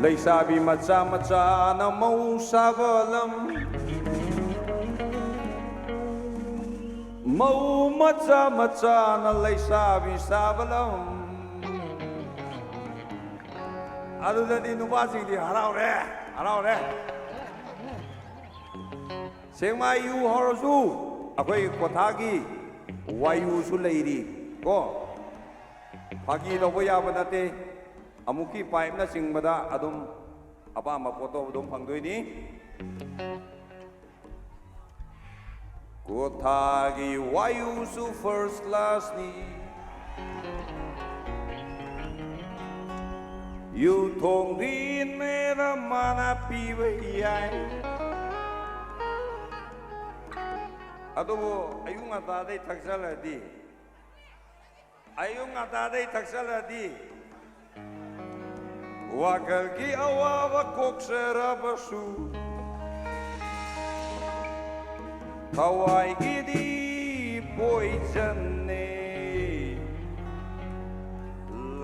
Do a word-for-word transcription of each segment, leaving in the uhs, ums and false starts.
ꯂꯩꯁꯥꯕꯤ ꯃꯆꯥ ꯃꯆꯥꯅ ꯃꯧ ꯁꯥꯕ ꯂꯝ, ꯃꯧ ꯃꯆꯥ ꯃꯆꯥꯅ ꯂꯩꯁꯥꯕꯤ ꯁꯥꯕ ꯂꯝ꯫ ꯑꯗꯨꯗꯗꯤ ꯅꯨꯄꯥꯁꯤꯡꯗꯤ ꯍꯔꯥꯎꯔꯦ, ꯍꯔꯥꯎꯔꯦ꯫ ꯁꯦꯛꯃꯥꯏ ꯌꯨ ꯍꯧꯔꯁꯨ ꯑꯩꯈꯣꯏ ꯀ꯭ꯋꯥꯊꯥꯒꯤ ꯋꯥꯏꯌꯨꯁꯨ ꯂꯩꯔꯤ ꯀꯣ꯫ ꯐꯥꯒꯤ ꯇꯧꯕ ꯌꯥꯕ ꯅꯠꯇꯦ꯫ ꯑꯃꯨꯛꯀꯤ ꯄꯥꯏꯞꯅꯆꯤꯡꯕꯗ ꯑꯗꯨꯝ ꯑꯄꯥꯝꯕ ꯄꯣꯠꯇꯣ ꯑꯗꯨꯝ ꯐꯪꯗꯣꯏꯅꯤ꯫ ꯀ꯭ꯋꯥꯊꯥꯒꯤ ꯋꯥꯏꯌꯨꯁꯨ ꯐꯥꯔꯁ ꯀ꯭ꯂꯥꯁꯅꯤ꯫ ꯌꯨ ꯊꯣꯡꯕꯤꯅꯦꯅ ꯃꯥꯅ ꯄꯤꯕ ꯌꯥꯏ꯫ ꯑꯗꯨꯕꯨ ꯑꯌꯨꯛ ꯉꯟꯇꯥꯗꯩ ꯊꯛꯆꯜꯂꯗꯤ, ꯑꯌꯨꯛ ꯉꯟꯇꯥꯗꯩ ꯊꯛꯆꯜꯂꯗꯤ ꯋꯥꯈꯜꯒꯤ ꯑꯋꯥꯕ ꯀꯣꯛꯆꯔꯕꯁꯨ ꯊꯋꯥꯏꯒꯤꯗꯤ ꯄꯣꯏꯖꯟꯅꯦ꯫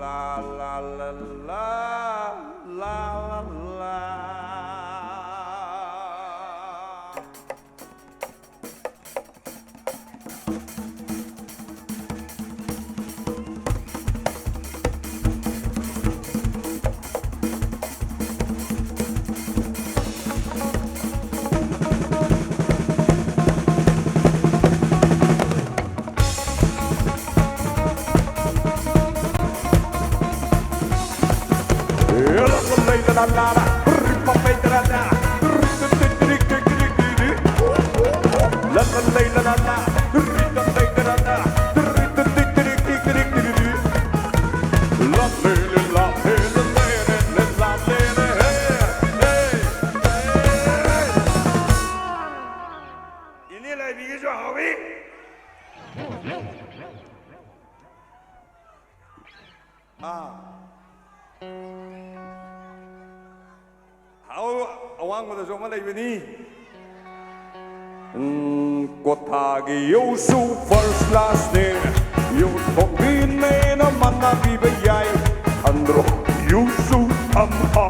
ꯂꯥ ꯂꯥ ꯂꯥ ꯂꯥ, ꯂꯥ ꯂꯥ ꯂꯥ꯫ ꯏꯅꯦ ꯂꯥꯏꯕꯤꯒꯤꯁꯨ ꯍꯥꯎꯏ꯫ ꯑꯥ꯫ ꯍꯥꯎ, ꯑꯋꯥꯡꯕꯗꯁꯨ ꯑꯃ ꯂꯩꯕꯅꯤ꯫ ꯎꯝ, ꯀ꯭ꯋꯥꯊꯥꯒꯤ ꯌꯨꯁꯨ ꯐꯥꯔꯁ ꯀ꯭ꯂꯥꯁꯅꯦ꯫ ꯌꯨ ꯊꯣꯡꯕꯤꯅꯦꯅ ꯃꯅꯥ ꯄꯤꯕ ꯌꯥꯏ꯫ ꯈꯟꯗ꯭ꯔꯣ? ꯌꯨꯁꯨ ꯑꯝꯍꯥ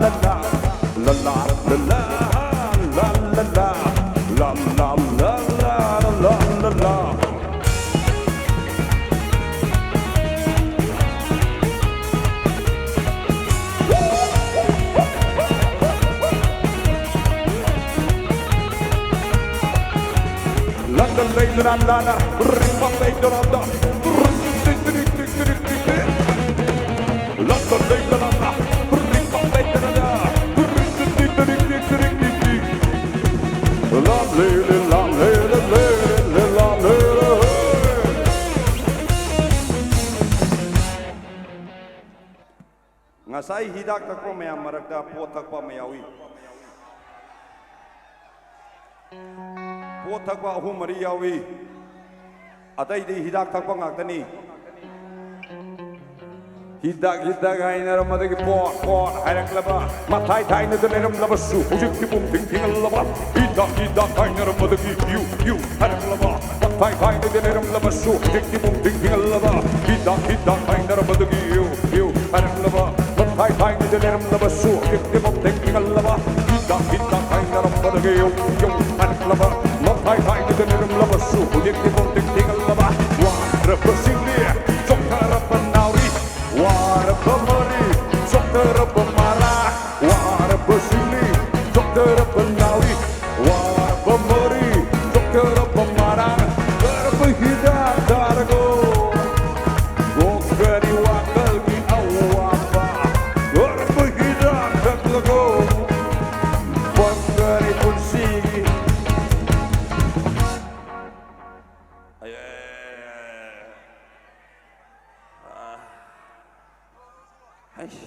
la la la la la la la la la la la la la la la la. London lei la la la, ring pop lei la la la, ring tik tik tik tik tik tik tik. London lei la la la, ring pop lei la la la, ring tik tik tik tik tik tik tik. La le le la le le le le la le le. ꯉꯁꯥꯏ ꯍꯤꯗꯥꯛ ꯊꯛꯄ ꯃꯌꯥꯝ ꯃꯔꯛꯇ ꯄꯣꯠ ꯊꯛꯄ ꯑꯃ ꯌꯥꯎꯏ꯫ ꯄꯣꯠ ꯊꯛꯄ ꯑꯍꯨꯝ ꯃꯔꯤ ꯌꯥꯎꯏ꯫ ꯑꯇꯩꯗꯤ ꯍꯤꯗꯥꯛ ꯊꯛꯄ ꯉꯥꯛꯇꯅꯤ꯫ ꯍꯤꯗꯥꯛ ꯍꯤꯗꯥꯛ ꯍꯥꯏꯅꯔꯝꯕꯗꯒꯤ ꯄꯣꯠ ꯄꯣꯠ ꯍꯥꯏꯔꯛꯂꯕ꯫ ꯃꯊꯥꯏ ꯊꯥꯏꯅꯗ ꯂꯩꯔꯝꯂꯕꯁꯨ ꯍꯧꯖꯤꯛꯇꯤ ꯄꯨꯝ ꯊꯤꯡ ꯊꯤꯡꯍꯜꯂꯕ꯫ ꯍꯤꯗꯥꯛ ꯍꯤꯗꯥꯛ ꯍꯥꯏꯅꯔꯝꯕꯗꯒꯤ ꯌꯨ ꯌꯨ ꯍꯥꯏꯔꯛꯂꯕ꯫ ꯃꯊꯥꯏ ꯊꯥꯏꯅꯗ ꯂꯩꯔꯝꯂꯕꯁꯨ ꯍꯧꯖꯤꯛꯇꯤ ꯄꯨꯝ ꯊꯤꯡ ꯊꯤꯡꯍꯜꯂꯕ꯫ ꯍꯤꯗꯥꯛ ꯍꯤꯗꯥꯛ ꯍꯥꯏꯅꯔꯝꯕꯗꯒꯤ ꯌꯨ ꯌꯨ ꯍꯥꯏꯔꯛꯂꯕ꯫ ꯃꯊꯥꯏ ꯊꯥꯏꯅꯗ ꯂꯩꯔꯝꯂꯕꯁꯨ ꯍꯧꯖꯤꯛꯇꯤ ꯄꯣꯠ ꯊꯦꯡ ꯊꯦꯡꯍꯜꯂꯕ꯫ ꯍꯤꯗꯥꯛ ꯍꯤꯗꯥꯛ ꯍꯥꯏꯅꯔꯝꯕꯗꯒꯤ ꯌꯨꯝ ꯌꯨꯝ ꯍꯜꯂꯛꯂꯕ꯫ ꯃꯊꯥꯏ ꯊꯥꯏꯅꯗ ꯂꯩꯔꯝꯂꯕꯁꯨ ꯍꯧꯖꯤꯛꯇꯤ ꯄꯣꯠ ꯊꯦꯡ ꯊꯦꯡꯍꯜꯂꯕ꯫ ꯋꯥꯔꯕꯁꯤꯡꯗꯤ ꯆꯣꯛꯊꯔꯕ ꯅꯥꯎꯔꯤ꯫ ꯋꯥꯔꯕ ꯃꯔꯤ ꯆꯣꯛꯊꯔꯕ ꯃꯔꯥ꯫ ꯋꯥꯔꯕꯁꯤꯡꯗꯤ ꯆꯣꯛꯊꯔꯕ ꯅꯥꯎꯔꯤ꯫ ꯋꯥꯔꯕ ꯃꯔꯤ ꯆꯣꯛꯊꯔꯕ ꯃꯔꯥ꯫ ꯀꯔꯝꯕ ꯍꯤꯗꯥꯛ ꯆꯥꯔꯒꯣ? ꯀꯣꯛꯀꯅꯤ ꯋꯥꯈꯜꯒꯤ ꯑꯋꯥꯕ꯫ ꯀꯔꯝꯕ ꯍꯤꯗꯥꯛ ꯊꯛꯂꯒꯣ? ꯐꯪꯒꯅꯤ ꯄꯨꯟꯁꯤꯒꯤ꯫ ꯑꯌꯦ꯫ ꯑ꯫ ꯍꯩꯁ꯫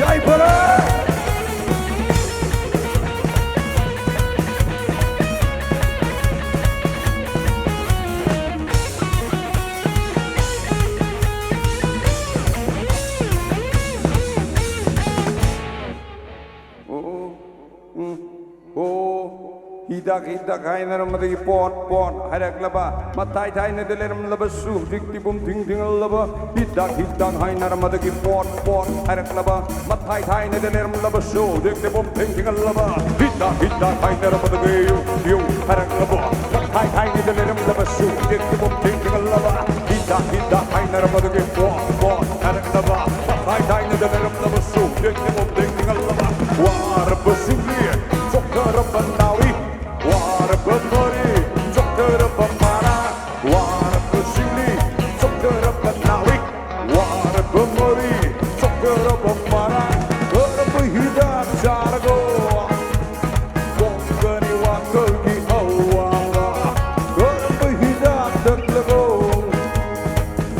ꯌꯥꯏꯐꯔꯦ! ꯑꯣ, ꯎꯝ, ꯑꯣ꯫ ꯍꯤꯗꯥꯛ ꯍꯤꯗꯥꯛ ꯍꯥꯏꯅꯔꯝꯕꯗꯒꯤ ꯄꯣꯠ ꯄꯣꯠ ꯍꯥꯏꯔꯛꯂꯕ, ꯃꯊꯥꯏ ꯊꯥꯏꯅꯗ ꯂꯩꯔꯝꯂꯕꯁꯨ ꯍꯧꯖꯤꯛꯇꯤ ꯄꯨꯝ ꯊꯤꯡ ꯊꯤꯡꯍꯜꯂꯕ꯫ ꯍꯤꯗꯥꯛ ꯍꯤꯗꯥꯛ ꯍꯥꯏꯅꯔꯝꯕꯗꯒꯤ ꯄꯣꯠ ꯄꯣꯠ ꯍꯥꯏꯔꯛꯂꯕ, ꯃꯊꯥꯏ ꯊꯥꯏꯅꯗ ꯂꯩꯔꯝꯂꯕꯁꯨ ꯍꯧꯖꯤꯛꯇꯤ ꯄꯨꯝ ꯊꯤꯡ ꯊꯤꯡꯍꯜꯂꯕ꯫ ꯍꯤꯗꯥꯛ ꯍꯤꯗꯥꯛ ꯍꯥꯏꯅꯔꯝꯕꯗꯒꯤ ꯌꯨ ꯌꯨ ꯍꯥꯏꯔꯛꯂꯕ, ꯃꯊꯥꯏ ꯊꯥꯏꯅꯗ ꯂꯩꯔꯝꯂꯕꯁꯨ ꯍꯧꯖꯤꯛꯇꯤ ꯄꯨꯝ ꯊꯤꯡ ꯊꯤꯡꯍꯜꯂꯕ꯫ ꯍꯤꯗꯥꯛ ꯍꯤꯗꯥꯛ ꯍꯥꯏꯅꯔꯝꯕꯗꯒꯤ ꯄꯣꯠ ꯄꯣꯠ ꯍꯥꯏꯔꯛꯂꯕ, ꯃꯊꯥꯏ ꯊꯥꯏꯅꯗ ꯂꯩꯔꯝꯂꯕꯁꯨ ꯍꯧꯖꯤꯛꯇꯤ ꯄꯨꯝ ꯊꯤꯡ ꯊꯤꯡꯍꯜꯂꯕ꯫ ꯋꯥꯔꯕꯁꯤꯡꯒꯤ ꯆꯣꯛꯊꯔꯕ ꯅꯥꯎꯔꯤ, ꯋꯥꯔꯕ ꯃꯔꯤ, ꯆꯣꯛꯊꯔꯕ ꯃꯔꯥ, ꯋꯥꯔꯕꯁꯤꯡꯅꯤ, ꯆꯣꯛꯊꯔꯕ ꯅꯥꯎꯔꯤ, ꯋꯥꯔꯕ ꯃꯔꯤ, ꯆꯣꯛꯊꯔꯕ ꯃꯔꯥ, ꯀꯔꯝꯕ ꯍꯤꯗꯥꯛ ꯆꯥꯔꯒꯣ? ꯀꯣꯛꯀꯅꯤ ꯋꯥꯈꯜꯒꯤ ꯑꯋꯥꯕ, ꯀꯔꯝꯕ ꯍꯤꯗꯥꯛ ꯊꯛꯂꯒꯣ?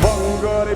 ꯐꯪꯒꯅꯤ